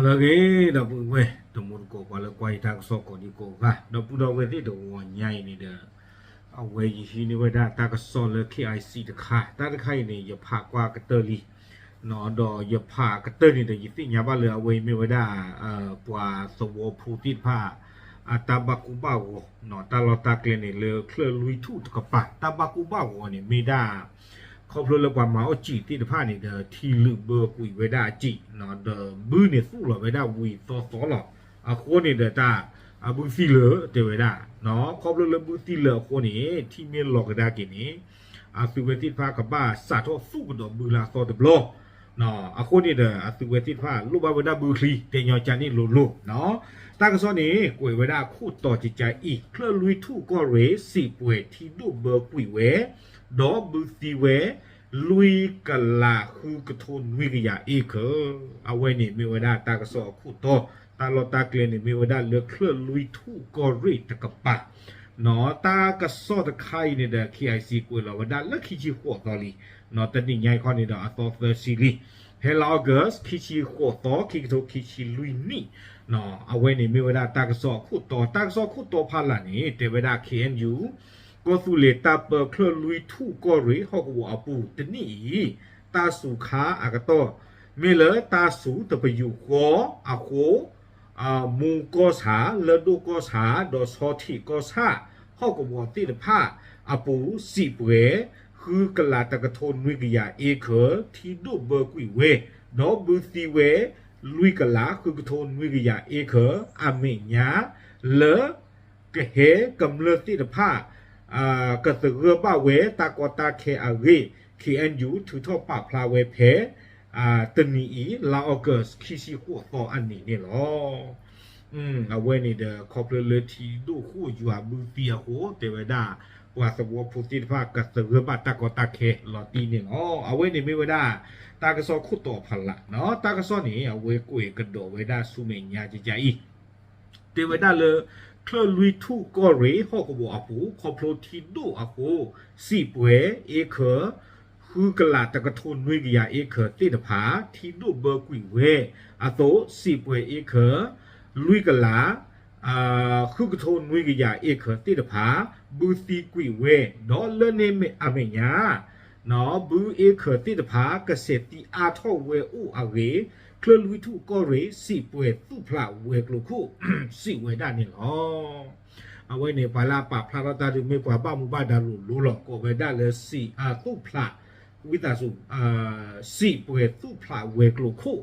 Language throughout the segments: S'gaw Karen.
ဂ့ၤ ဒီပုၢ်ဝဲၢ်တံၤသကိး ပှၤလၢကွၢ်ယတၢ်ကစီၣ်ကိးဒံကိးဂၤ ဒီပုၢ်ဒီဝဲၢ်သ့ၣ်တဂီၤညါအံၤန့ၣ်ဒီး အဝဲယဟံးန့ၢ်ဝဲဒၣ်တၢ်ကစီၣ်လၢ KIC တခါ, တၢ်တခါအံၤန့ၣ် ယဖးကွၢ်ကတၢၢ်လံ ဒီးယဖးကတၢၢ်န့ၣ်ဒီး ယသ့ၣ်ညါဘၣ်လၢအဝဲအံၤမ့ၢ်ဝဲဒၣ် ပှၤသဝီဖိသ့ၣ်တဖၣ် အတၢ်ဘၣ်ကိၢ်ဘၣ်ဂီၤ တၢ်လီၢ်တၢ်ကျဲန့ၣ် လၢချၢၣ်လွံၢ်ထူၣ်တကပၤ တၢ်ဘၣ်ကိၢ်ဘၣ်ဂီၤန့ၣ် မ့ၢ်ဒၣ် ခီဖျိလၢပှၤမၤအီၣ်စံာ်သ့ၣ်တဖၣ်န့ၣ်ဒီး ထံလုာ်ဘၢကွံာ်ဝဲဒၣ်အစံာ် ဒီးဘုန့ၣ်သူၣ်လီၤဝဲဒၣ်ဝံၤသီသီလီၤ. အဃိန့ၣ်ဒီးတၢ် အဘုသံလၢာ်တဲဝဲဒၣ် ခီဖျိလၢဘုသံလၢာ်အဃိန့ၣ် ထံမ့ၢ်လီၤကဒါက့ၤန့ၣ် အသုဝဲသ့ၣ်တဖၣ်ကဘၣ်စးထီၣ်သူၣ်ကဒီးဘုလၢအသီတဘျီ အဃိန့ၣ်ဒီး အသုဝဲသ့ၣ်တဖၣ်လိၣ်ဘၣ်ဝဲဒၣ်ဘုချံ တဲညီကန့ၣ်လိၤလိၤ တၢ်ကစီၣ်န့ၣ် ကွဲးဝဲဒၣ်အခိၣ်တီကကါအံၤ ချၢၣ်လွံၢ်ထူၣ်ကီၢ်ရ့ၣ် စံာ်ပှဲၤထံဒိၣ်ဘၢကွံာ်ဝဲ ဒီးဘုသံဝဲ လွံၢ်ကလးဃုကထိနွံကယၤအ့ခၢၣ် အဝဲန့ၣ်မ့ၢ်ဝဲဒၣ်တၢ်ကစီၣ်အခိၣ်တီ တၢ်လီၢ်တၢ်ကျဲန့ၣ် မ့ၢ်ဝဲဒၣ်လၢချၢၣ်လွံၢ်ထူၣ်ကီၢ်ရ့ၣ်တကပၤ တၢ်ကစီၣ်တခါအံၤန့ၣ်ဒီး KIC ကွဲးလီၤဝဲဒၣ်လၢခံဆံဃိးသီလံ တနံၤညါအံၤခီန့ၣ်ဒီးအသီသၢဆံလံ ဖဲလါ August ခံဆံဃိးသီ ခံကထိခံဆံလွံၢ်နံၣ် အဝဲန့ၣ်မ့ၢ်ဝဲဒၣ်တၢ်ကစီၣ်အခိၣ်တီ တၢ်ကစီၣ်အခိၣ်တီဖးလၢ်န့ၣ် တဲဝဲဒၣ် KNU ကီၢ်သူလ့ၤတၢ်ပၢချၢၣ်လွံၢ်ထူၣ်ကီၢ်ရ့ၣ်ဟီၣ်ကဝီၤအပူၤတနံၣ်အံၤ တၢ်စူၤခါအကတီၢ် မ့ၢ်လၢတၢ်စူၤတပယူာ်ဃီအဃိ မူကီၢ်ဆၣ် လၢၢ်ဒိၣ်ကီၢ်ဆၣ် ဒီးဆီထံးကီၢ်ဆၣ် ဟီၣ်ကဝီၤသ့ၣ်တဖၣ်အပူၤ စံာ်ပှဲၤ ဃုကလးတကထိနွံကယၤအ့ခၢၣ် ထံဒိၣ်ဘၢကွံာ်ဝဲ ဒီးဘုသံဝဲ လွံၢ်ကလးဃုကထိနွံကယၤအ့ခၢၣ် အမဲာ်ညါ လၢ ကဟဲကမျၢၢ်သ့ၣ်တဖၣ် ကသဂၢၢ်ဘၣ်ဝဲတၢ်ကီတၢ်ခဲအဂ့ၢ် KNU ထုးထီၣ်ပာ်ဖျါဝဲဖဲ တနံၤအံၤ လါ August ခံဆံဃိးသီအနံၤန့ၣ်လီၤ. အဝဲန့ၣ်ဒီး ခီဖျိလၢထံဒိၣ်ဃိၣ်ယွၤဘုသံအဃိ တဲဝဲဒၣ် ပှၤသဝီဖိသ့ၣ်တဖၣ် ကသဂၢၢ်ဘၣ်တၢ်ကီတၢ်ခဲလီၤတံၢ်န့ၣ်လီၤ. အဝဲန့ၣ်မ့ၢ်ဝဲဒၣ် တၢ်ကစီၣ်ခိၣ်တီဖးလၢ် တၢ်ကစီၣ်န့ၣ် အဝဲကွဲးကဒီးဝဲဒၣ်ဆူမဲာ်ညါကကါအံၤ တဲဝဲဒၣ်လၢ ချၢၣ်လွံၢ်ထူၣ်ကီၢ်ရ့ၣ်ဟီၣ်ကဝီၤအပူၤ ခီဖျိထံဒိၣ်အဃိ စံာ်ပှဲၤအ့ခၢၣ် ဃုကလးတကထိနွံကယၤအ့ခၢၣ်သ့ၣ်တဖၣ် ထံဒိၣ်ဘၢကွံာ်ဝဲအသိး စံာ်ပှဲၤအ့ခၢၣ် လွံၢ်ကလး ဃုကထိနွံကယၤအ့ခၢၣ်သ့ၣ်တဖၣ် ဘုသံကွံာ်ဝဲ ဒီးလၢန့ၣ်အမဲာ်ညါ ဘုအ့ခၢၣ်သ့ၣ်တဖၣ် ကဆဲးသံအါထီၣ်ဝဲအိၣ်အဂ့ၢ် ချၢၣ်လွံၢ်ထူၣ်ကီၢ်ရ့ၣ် စံာ်ပှဲၤသူၣ်ဖျးဝဲၤကျိၤခိၣ် စံးဝဲဒၣ်န့ၣ်လီၤ. အဝဲန့ၣ် ပှၤလၢအပာ်ဖျါထီၣ်တၢ်ဒုးမ့ၢ်ပှၤဘၣ်မူဘၣ်ဒါလိၤလိၤလီၤ ကိးဝဲဒၣ်လၢစံာ်သူၣ်ဖျး ဝံသးစူၤ စံာ်ပှဲၤသူၣ်ဖျးဝဲၤကျိၤခိၣ်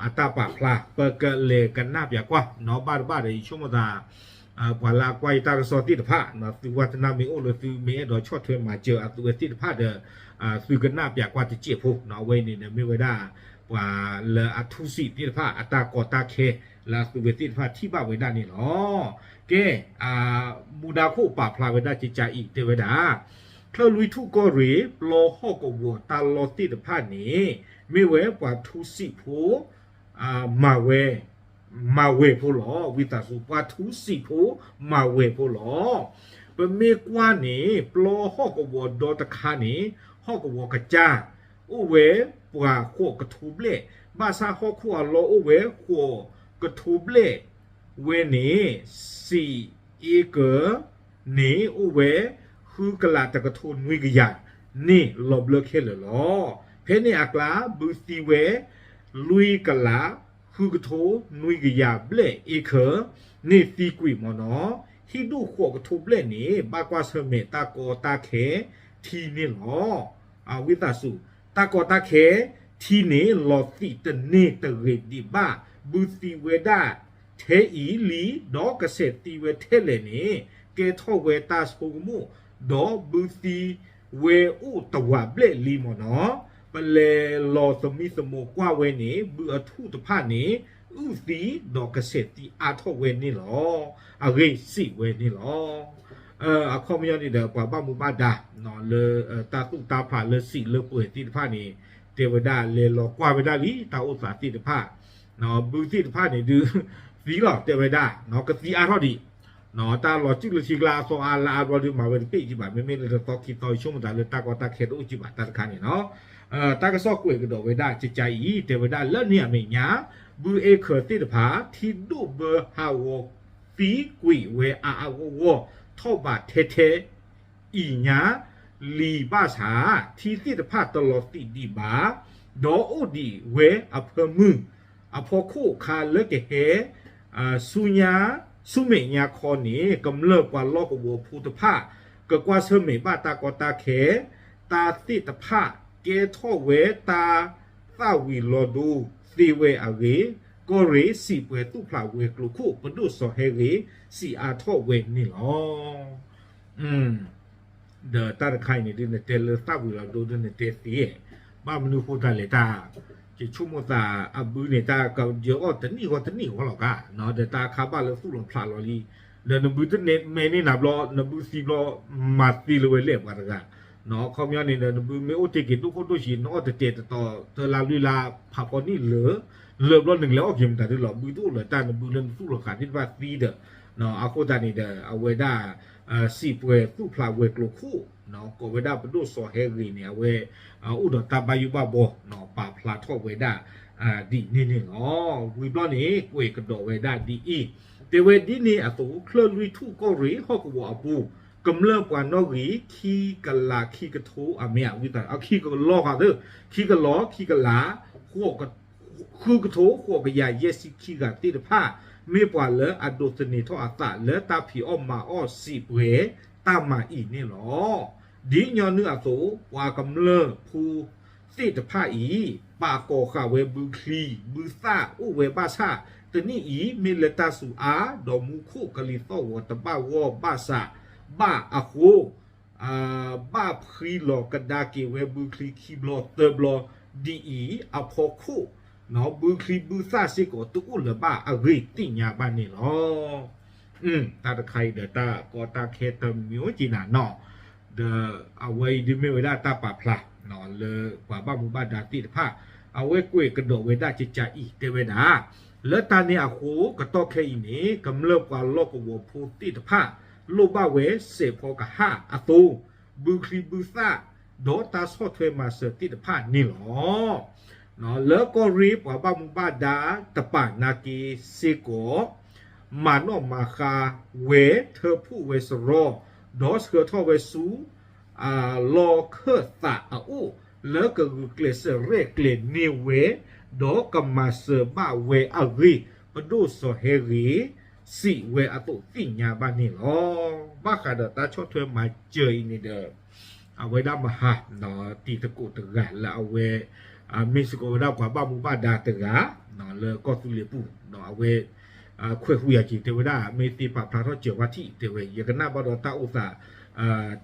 အတၢ်ပာ်ဖျါ ပကလဲၤကနၣ်ပၠးကွၢ် ဘၣ်တဘၣ်ဒီး ယဆိကမိၣ်သး ပှၤလၢအကွၢ်ယတၢ်ကစီၣ်သ့ၣ်တဖၣ် သုဝါသနၢ်မ့ၢ်အိၣ်လၢသုမ့ၢ်အဲၣ်ဒိးဆီၣ်ထွဲမၤစၢၤအသုဝဲသ့ၣ်တဖၣ်ဒီး သုကနၣ်ပၠးကွၢ်တစဲးဖိ အဝဲန့ၣ်ဒီးမ့ၢ်ဝဲဒၣ် ပှၤလၢအထူစံာ်သ့ၣ်တဖၣ် အတၢ်ကီတၢ်ခဲ လၢအသုဝဲသ့ၣ်တဖၣ်ထံၣ်ဘၣ်ဝဲဒၣ်န့ၣ်လီၤ. ကဲ မူဒါခိၣ်ပာ်ဖျါဝဲဒၣ်ကကါအံၤ တဲဝဲဒၣ် ချၢၣ်လွံၢ်ထူၣ်ကီၢ်ရ့ၣ် ပျီဟီၣ်ကဝီၤတၢ်လီၢ်သ့ၣ်တဖၣ်န့ၣ် မ့ၢ်ဝဲပှၤထူစံာ်ဖိ မၤဝဲ မၤဝဲၤဖိလီၤ. ဝံသးစူၤ ပှၤထူစံာ်ဖိ မၤဝဲၤဖိလီၤ. ပမ့ၢ်ကွၢ်န့ၣ် ပျီဟီၣ်ကဝီၤဒီတခါန့ၣ် ဟီၣ်ကဝီၤကစၢ် အိၣ်ဝဲပှၤဃိးကထိဘျဲၣ်, ဘၣ်ဆၣ်ဟီၣ်ခိၣ်အလီၢ်အိၣ်ဝဲဃိးကထိဘျဲၣ်ဝဲန့ၣ် စံာ်အ့ကၢၢ်န့ၣ်အိၣ်ဝဲ ဃုကလးတကထိနွံကယၤန့ၣ်လီၤဘျၢခဲလၢာ်လီၤ. ဖဲန့ၣ်အကျါ ဘုသံဝဲ လွံၢ်ကလး ဃုကထိနွံကယၤဘျဲၣ်အ့ခၢၣ်န့ၣ်သံကွံာ်မ့ၢ်နီၤ, ဟံၣ်ဒူၣ်ဃိးကထိဘျဲၣ်န့ၣ် ဘၣ်ကွၢ်ဆၢၣ်မဲာ်တၢ်ကီတၢ်ခဲထံန့ၣ်လီၤ. ဝံသးစူၤ တၢ်ကီတၢ်ခဲထံန့ၣ် လီၤသံးတန့ၢ်တဂ့ၤဒံးဘၣ်, ဘုသံဝဲဒၣ်ထဲအံၤလံ ဒီးကဆဲးသံဝဲထဲလဲၣ်န့ၣ် ကဲထီၣ်ဝဲတၢ်ဆိကမိၣ်, ဒီးဘုသံဝဲအိၣ်တဝာ်ဘျဲၣ်လံမ့ၢ်နီၤ, ပလဲၤလီၤသမံသမိးကွၢ်ဝဲန့ၣ် ဘုအထူၣ်တဖၣ်န့ၣ် အုၣ်သံဒီးကဆဲးသံအါထီၣ်ဝဲန့ၣ်လီၤ. အဂ့ၢ်စံးဝဲန့ၣ်လီၤ. အခီပညီန့ၣ်ဒီး ပှၤဘၣ်မူဘၣ်ဒါ လၢတၢ်သူၣ်တၢ်ဖျးလၢစံာ်လၢပှဲၤသ့ၣ်တဖၣ်န့ၣ် တဲဝဲဒၣ်လဲၤလီၤကွၢ်ဝဲဒၣ်လံ တၢ်အိၣ်သးသ့ၣ်တဖၣ်, ဘုသ့ၣ်တဖၣ်န့ၣ်ဒုး သံလီၤ တဲဝဲဒၣ် ကသံအါထီၣ်ဒံး တၢ်လီၤစုၣ်လၢထံကျါအသီအါလါအါဘျီဒီး မၤဝဲတပ့ၢ်ကံဘၣ်, မ့မ့ၢ်လၢတသီခံသီ ဆိကမိၣ်သးလၢတၢ်ကီတၢ်ခဲတအိၣ်ကံဘၣ် တၢ်တခါန့ၣ်လီၤ. တၢ်ကစီၣ်ကွဲးကဒီးဝဲဒၣ်ကကါအံၤ တဲဝဲဒၣ်လၢန့ၣ်အမဲာ်ညါ ဘုအဲၣ်ခၢးသ့ၣ်တဖၣ် ထံဒိၣ်ဘၢဟးဂီၤသံကွံာ်ဝဲအါအါဂီၢ်ဂီၢ် ထီၣ်ဘးထဲထဲ အံၤညါ လံာ်ဘၣ်ဆၣ် ထံသ့ၣ်တဖၣ်တလီၤသံးဒံးဘၣ်, ဒီးအိၣ်ဒံးဝဲအဖၢမုၢ် အဖီခိၣ်ခါလၢကဟဲ ဆူညါ ဆူမဲာ်ညါခီန့ၣ် ကမျၢၢ်ပှၤလီၢ်ကဝီၤဖိတဖၣ် ကကွၢ်ဆၢၣ်မဲာ်ဘၣ်တၢ်ကီတၢ်ခဲ တၢ်သ့ၣ်တဖၣ် ကဲထီၣ်ဝဲတၢ်သၣ်ဝံၤလီၤဒိသ့ဝဲအဂ့ၢ် ကီၢ်ရ့ၣ်စံးပှဲၤသူၣ်ဖျးဝဲၤကျိၤခိၣ် ပဒိၣ်စီၤဟဲရ့ၣ် စံးအါထီၣ်ဝဲန့ၣ်လီၤ. ဒီးတၢ်တခါအံၤန့ၣ်ဒ် နတဲလၢသၣ်ဝံၤလီၤဒိဒီး နတဲသ့ ဘၣ်မနုၤဃိသတးလဲၣ် တၢ် ယဆိကမိၣ်သးအဘုန့ၣ် တၢ်ကယၢၤအီၣ်တနံၣ်ဂီၢ်တနံၣ်ဂီၢ်လီၤကါ, ဒီးတၢ်ခါဘၣ်လၢသူၣ်လီၤဖျးလီၤလံ, ဒီးနဘုတန့ၢ်မဲန့ၢ်နၤဘျီ နဘုသံဘျီ မၤသ့လၢၤဝဲလဲၣ်ပှၤတဂၤ, ခီပညီန့ၣ်ဒီး နဘုမ့ၢ်အိၣ်တ့ၢ်က့ၤဒိၣ်ခိၣ်ဒိၣ်ဆံး နအီၣ်တတဲာ်တတီၤ တလါလွံၢ်လါ ဖးဖီနံၣ်လၢာ် လၢာ်ဘျီနကလဲၤအီၣ်က့ၤမတၤဒ်လီၤ, ဘုတအိၣ်လၢၤတၢ် နဘုလၢနသူၣ်လီၤဃာ်သ့ၣ်တဖၣ်သံဒီး အဃိသတးန့ၣ်ဒီး အဝဲဒၣ် စံးပှဲၤသူၣ်ဖျးဝဲၤကျိၤခိၣ် ကိးဝဲဒၣ်ပဒိၣ်စီၤဟဲရ့ၣ်န့ၣ် အဝဲ အိၣ်ဒီးတၢ်ဘၣ်ယိၣ်ဘၣ်ဘှီ ပာ်ဖျါထီၣ်ဝဲဒၣ် ဒ်န့ၣ်န့ၣ်လီၤ. ဝံၤဘျီန့ၣ် ကွဲးကဒီးဝဲဒၣ်ဒ်အံၤ, တဲဝဲဒ်န့ၣ်အသိး ချၢၣ်လွံၢ်ထူၣ်ကီၢ်ရ့ၣ်ဟီၣ်ကဝီၤအပူၤ ကမျၢၢ်ပှၤနီၣ်ဂံၢ် ခံကလးခံကထိ အမ့ၢ်ဝံသး ခံကလီၤဃာ်သၢ ခံကလီၤ ခံကလး ဃုကထိ ဃိးကယၤယဲၢ်ဆံခံဂၤသ့ၣ်တဖၣ် မ့ၢ်ပှၤလၢအဒိးသန့ၤထီၣ်အသးလၢတၢ်ဖံးအီၣ်မၤအီၣ်စံးပှဲၤတၢ်မၤအံၤန့ၣ်လီၤ. ဒ်ညီနုၢ်အသိး ပှၤကမျၢၢ်ဖိသ့ၣ်တဖၣ်အံၤ ပာ်ကီၤဃာ်ဝဲဘုချံ ဘုသၣ်အိၣ်ဝဲဘၣ်ဆၣ် တနံၣ်အံၤ မ့ၢ်လၢတၢ်စူၤအါ ဒီးမူခိၣ်ကလံၤသီၣ်ဂီၤတဘၣ်ဂီၢ်ဘၣ်ဆၣ် ဘၣ်အဃိ ဘၣ်ဖှံလီၤကဒါက့ၤဝဲဘုချံခံဘျီသၢဘျီ ဒ်အံၤအဖီခိၣ် ဘုချံဘုသၣ်စ့ၢ်ကီးတအိၣ်လၢၤဘၣ်အဂ့ၢ်သ့ၣ်ညါဘၣ်န့ၣ်လီၤ. တၢ်တခါအံၤဒီးတၢ်ကီတၢ်ခဲတမံၤအိၣ်က့ၤနၤနီၤ, ဒီးအဝဲအံၤဒ်မ့ၢ်ဝဲဒၣ်တၢ်ပာ်ဖျါ လၢပှၤဘၣ်မူဘၣ်ဒါသ့ၣ်တဖၣ် အဝဲကွဲးကဒီးဝဲဒၣ်ကကါအံၤတဲဝဲဒၣ် လၢတၢ်န့ၣ်အဃိ ကတီၢ်ခဲအံၤန့ၣ် ကမျၢၢ်ပှၤလီၢ်ကဝီၤဖိသ့ၣ်တဖၣ် လိၣ်ဘၣ်ဝဲစဲးဖီကဟၣ်အသိး ဘုချံဘုသၣ် ဒီးတၢ်ဆီၣ်ထွဲမၤစၢၤသ့ၣ်တဖၣ်န့ၣ်လီၤ. လၢကီၢ်ရ့ၣ်ပှၤဘၣ်မူဘၣ်ဒါတပာ်နာ်က့စ့ၢ်ကီး မၤနီၣ်မၤဃါဝဲ ထၢဖှိၣ်ဝဲစရီ ဒီးဆှၢထီၣ်ဝဲဆူ လီၢ်ခၢၣ်သးအအိၣ် လၢကဂုာ်ကျဲးစၢးရဲၣ်ကျဲၤန့ၢ်ဝဲ ဒီးကမၤစၢၤဘၣ်ဝဲအဂ့ၢ် ပဒိၣ်စီၤဟဲဂ့ၤ စံးဝဲအသိးသ့ၣ်ညါဘၣ်န့ၣ်လီၤ. ဘၣ်ဃးဒီးတၢ်ဆီၣ်ထွဲမၤစၢၤအံၤန့ၣ်ဒီး အဝဲဒၣ်မဟါ တံၤသကိးတဂၤလၢအဝဲ မ့ၢ်စ့ၢ်ကီးဝဲဒၣ်ပှၤဘၣ်မူဘၣ်ဒါတဂၤ လၢကီၢ်သူလ့ၤပူၤ အဝဲ ခွဲးဃုာ်ယၤက့ၤ တဲဝဲဒၣ် မ့ၢ်သ့ပာ်ဖျါထီၣ်စၢၤဝဲထံၣ် တဲဝဲ ယကနၣ်ဘၣ်ဒီးတၢ်အိၣ်သး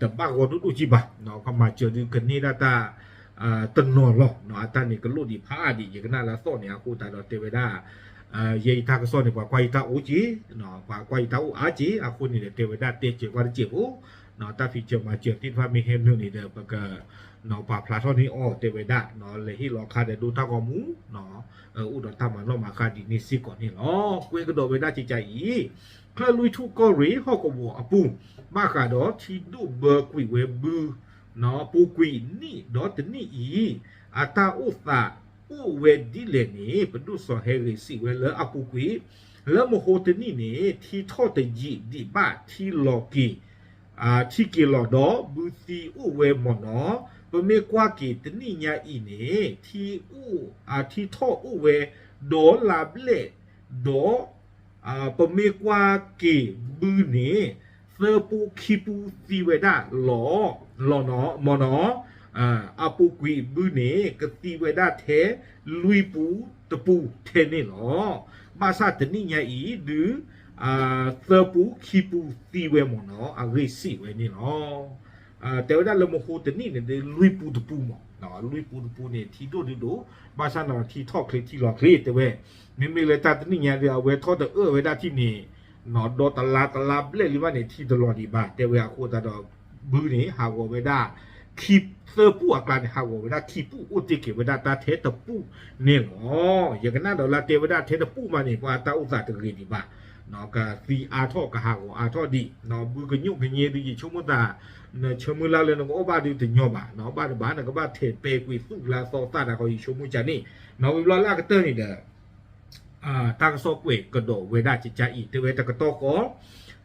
တဘၣ်ဂီၢ်ဒိၣ်ဒိၣ်ကံဘၣ် ကမၤစၢၤဒုးကန့ၢ်ဒၣ်တၢ် တနီၤလီၤ အတၢ်န့ၣ်ကလိၣ်ဒံးဖးဒံး ယကနၣ်လၢအသီၣ်န့ၣ် အဃိသတးဒီးတဲဝဲဒၣ် ယဲအံၤတၢ်ကစီၣ်န့ၣ် ပှၤကွၢ်ယတၢ်အိၣ်က့ၤ ပှၤကွၢ်ယတၢ်အိၣ်အါက့ၤ အဃိန့ၣ်ဒီးတဲဝဲဒၣ်တဲစၢၤကွၢ်တစဲးဖိ တၢ်ဖံးစၢၤမၤစၢၤသ့ၣ်တဖၣ်မ့ၢ်ဟဲနုာ်န့ၣ်ဒီး ပက ပာ်ဖျါထီၣ်န့ၢ်အီၤတဲဝဲဒၣ် လဲၤဟ့ၣ်လီၤခါဒီးဒိတၢ်ဂီၤမူ အိၣ်ဒီးတၢ်မၤနီၣ်မၤဃါဒ်န့ၣ်စ့ၢ်ကီးန့ၣ်လီၤ. ကွဲးကဒီးဝဲဒၣ်ကကါအံၤ ချၢၣ်လွံၢ်ထူၣ်ကီၢ်ရ့ၣ်ဟီၣ်ကဝီၤအပူၤ ဘၣ်ဃးဒီးထံဒိၣ်ဘၢကွံာ်ဝဲဘု ပူၤကွံာ်နံၣ်ဒီးတနံၣ်အံၤ အတၢ်အိၣ်သးအိၣ်ဝဲဒ်လဲၣ်န့ၣ် ပဒိၣ်စီၤဟဲဂ့ၤစံးဝဲလၢအပူၤကွံာ် လၢမဟိတနံၣ်န့ၣ် ထံထီၣ်တယံာ်ဒံးဘၣ် ထံလီၤက့ၤ ထံက့ၤလီၤဒီး ဘုသံအိၣ်ဝဲမ့ၢ်နီၤ, ပမ့ၢ်ကွၢ်က့ၤတနံၣ်ညါအံၤန့ၣ် ထံ ထံထီၣ်အိၣ်ဝဲဒီးလါဘျဲၣ်ဒီး ပမ့ၢ်ကွၢ်က့ၤဘုန့ၣ် သၢပူခံပူသံဝဲဒၣ်လီၤ လီၤနီၤ မ့ၢ်နီၤ, အပူၤကွံာ်ဘုန့ၣ် ကသံဝဲဒၣ်ထဲလွံၢ်ပူတပူထဲန့ၣ်လီၤ. ဘၣ်ဆၣ်တနံၣ်ညါအံၤ ဒုး သၢပူခံပူသံဝဲမ့ၢ်နီၤ အဂ့ၢ်စံးဝဲန့ၣ်လီၤ. တဲဝဲဒၣ်လၢမဟိတနံၣ်န့ၣ် ဒ်လွံၢ်ပူတပူမ့ၢ် လွံၢ်ပူတပူန့ၣ် ထံဒိၣ်ဒုဒိၣ် ဘၣ်ဆၣ်နီၤထံထီၣ်ချ့ထံလီၤချ့ တဲဝဲ, မ့မ့ၢ်လၢတၢ်တနံၣ်ညါဒီး အဝဲထီၣ်တအၢၣ်ဝဲဒၣ်ထံၣ်န့ၣ် ဒီးတလါတလါဘျဲၣ်လံဘၣ်န့ၣ် ထံတလီၤဒံးဘၣ် တဲဝဲအဃိသတးဒီး ဘုန့ၣ် ဟးဂီၤဝဲဒၣ် ခံ သၢပူအကျါန့ၣ် ဟးဂီၤဝဲဒၣ်ခံပူအိၣ်တ့ၢ်က့ၤဝဲဒၣ်တၢ်ထဲတပူန့ၣ်လီၤ. ယကနၣ်ဒီးလၢတဲဝဲဒၣ်ထဲတပူမးန့ၣ် ပှၤတၢ်အိၣ်သးတဂ့ၤဒံးဘၣ် ကသံအါထီၣ်ကဟးဂီၤအါထီၣ်ဒံး, ဘုကညိၣ်ကည့ဒုး ယဆိကမိၣ်သး နဆၢမုၢ်လၢ်လၢနကအီၣ်ဘၣ်ဒုးတညီဘၣ်, ဘၣ်တဘၣ် နကဘၣ်ထဲးပဲာ်ကွံာ်သူၣ်လၢအသီသၣ်တၢ်ဃီ ယဆိကမိၣ်ကန့ၣ်, နီၣ်ဝံၤဘျီလၢအကတၢၢ်န့ၣ်ဒီး တၢ်ကစီၣ်ကွဲးကဒီးဝဲဒၣ်ကကအံၤ တဲဝဲတကတီၢ်ဃီ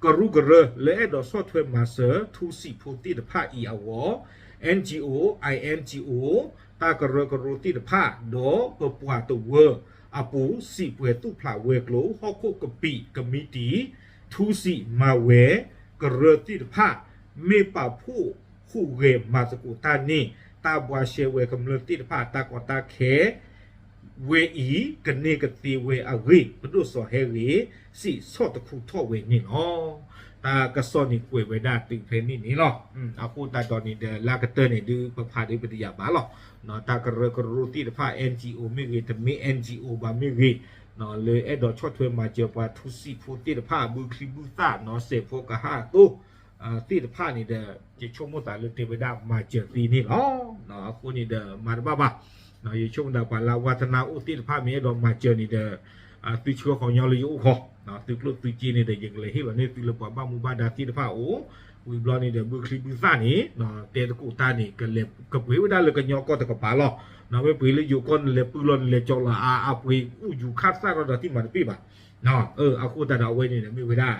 ကရူၢ်ကရၢလၢအဲၣ်ဒိးဆီၣ်ထွဲမၤစၢၤထူစံာ်ဖိသ့ၣ်တဖၣ်အံၤအဂီၢ် N G O I N G O တၢ်ကရၢကရိသ့ၣ်တဖၣ် ဒီးပပှၤတဝၢအပူၤ စံးပှဲၤသူၣ်ဖျးဝဲၤကျိၤ ဟီၣ်ခိၣ်ကပံာ်ကမံးတံာ် ထူစံာ်မၤဝဲၤကရၢသ့ၣ်တဖၣ် မ့ၢ်ပာ်ဖှိၣ်ဟူးဂဲၤမၤသကိးတၢ်န့ၣ် တၢ်ဘှါရှဲဝဲၤကမျၢၢ်သ့ၣ်တဖၣ် တၢ်ကီတၢ်ခဲ ဝဲအံၤ ကန့ၢ်ကသ့ဝဲအဂ့ၢ် ပဒိၣ်စီၤဟဲဂ့ၤ စံးဆီၣ်တခူထီၣ်ဝဲန့ၣ်လီၤ. တၢ်ကစီၣ်န့ၣ်ကွဲးဝဲဒၣ်တုၤဖဲန့ၣ်န့ၣ်လီၤ. အဃိသတးဒီးန့ၣ်ဒီး လၢကတၢၢ်န့ၣ်ဒုး ပဖးဒုးပတယာ်ဘၣ်လီၤ. တၢ်ကရၢကရိသ့ၣ်တဖၣ် N G O မ့ၢ်ဂ့ၤ တမ့ၢ် N G O ဘၣ်မ့ၢ်ဂ့ၤ လၢအဲၣ်ဒိးဆီၣ်ထွဲမၤစၢၤပှၤထူစံာ်ဖိသ့ၣ်တဖၣ် ဘုချံဘုသၣ် နီၢ်စဲးဖိကဟၣ်အသိး သ့ၣ်တဖၣ်န့ၣ်ဒီး ယဆိကမိၣ်သးလၢတဲဝဲဒၣ်မၤစၢၤသ့န့ၣ်လီၤ. အဃိန့ၣ်ဒီးမၤတဘၣ်ဘၣ်. ယဆိကမိၣ်သးပှၤလၢအဝါသနၢအိၣ်သ့ၣ်တဖၣ်မ့ၢ်အဲၣ်ဒိးမၤစၢၤန့ၣ်ဒီး သုဆှၢဃီၤညီလၢယအိၣ်ဃီ, သုကျိၣ်သုစ့န့ၣ်ဒီး ယကလဲၤဟ့ၣ်လီၤန့ၢ်သုလၢပှၤဘၣ်မူဘၣ်ဒါသ့ၣ်တဖၣ်အအိၣ်, ဝံၤဘျီန့ၣ်ဒီး ဘုချံဘုသၣ်န့ၣ် တဲသကိးတၢ်န့ၣ် ကပှ့ၤဝဲဒၣ်လၢကညီကီၢ်တကပၤလီၤ. မ့ၢ်ပှ့ၤလၢယိၤကီၢ်န့ၣ် လဲၤပုၢ်လီၤန့ၣ် လဲၤကၠီၤလီၤအါအါ ပှ့ၤအိၣ်ယူၤခၣ်သၣ်ထီၣ်ဒီးသံၣ်မၤတပ့ၢ်ဘၣ်. အဃိသတးဒီးအဝဲန့ၣ်ဒီးမ့ၢ်ဝဲဒၣ်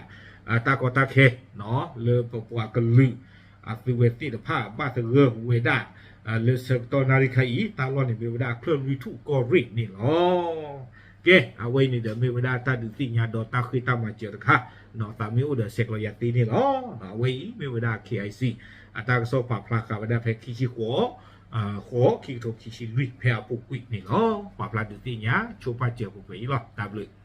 တၢ်ကီတၢ်ခဲ လၢပပှၤကလုာ် အသုဝဲသ့ၣ်တဖၣ်ဘၣ်သဂၢၢ်ဝဲဒၣ် လၢဆၢကတီၢ်နၣ်ရံၣ်ခါအံၤ တၢ်လီၢ်န့ၣ်မ့ၢ်ဝဲဒၣ်ချၢၣ်လွံၢ်ထူၣ်ကီၢ်ရ့ၣ်န့ၣ်လီၤ. ကဲ အဝဲအံၤန့ၣ်ဒီးမ့ၢ်ဝဲဒၣ်တၢ်ဒုးသ့ၣ်ညါဒီးတၢ်ဃ့ၢ်တၢ်မၤစၢၤတခါ, သးမ့ၢ်အိၣ်ဒီးဆဲးကျိးယၤသ့န့ၣ်လီၤ. အဝဲအံၤမ့ၢ်ဝဲဒၣ် K I C အတၢ်ကစီၣ်ပာ်ဖျါဃာ်ဝဲဒၣ်ဖဲခံဆံဃိး ဃိး ခံကထိခံဆံလွံၢ် ဖဲအပူၤကွံာ်န့ၣ်လီၤ. ပာ်ဖျါဒုးသ့ၣ်ညါ ဆိပာ်စၢၤပှဲၤပှဲၤအံၤလီၤ. တၢ်ဘျုး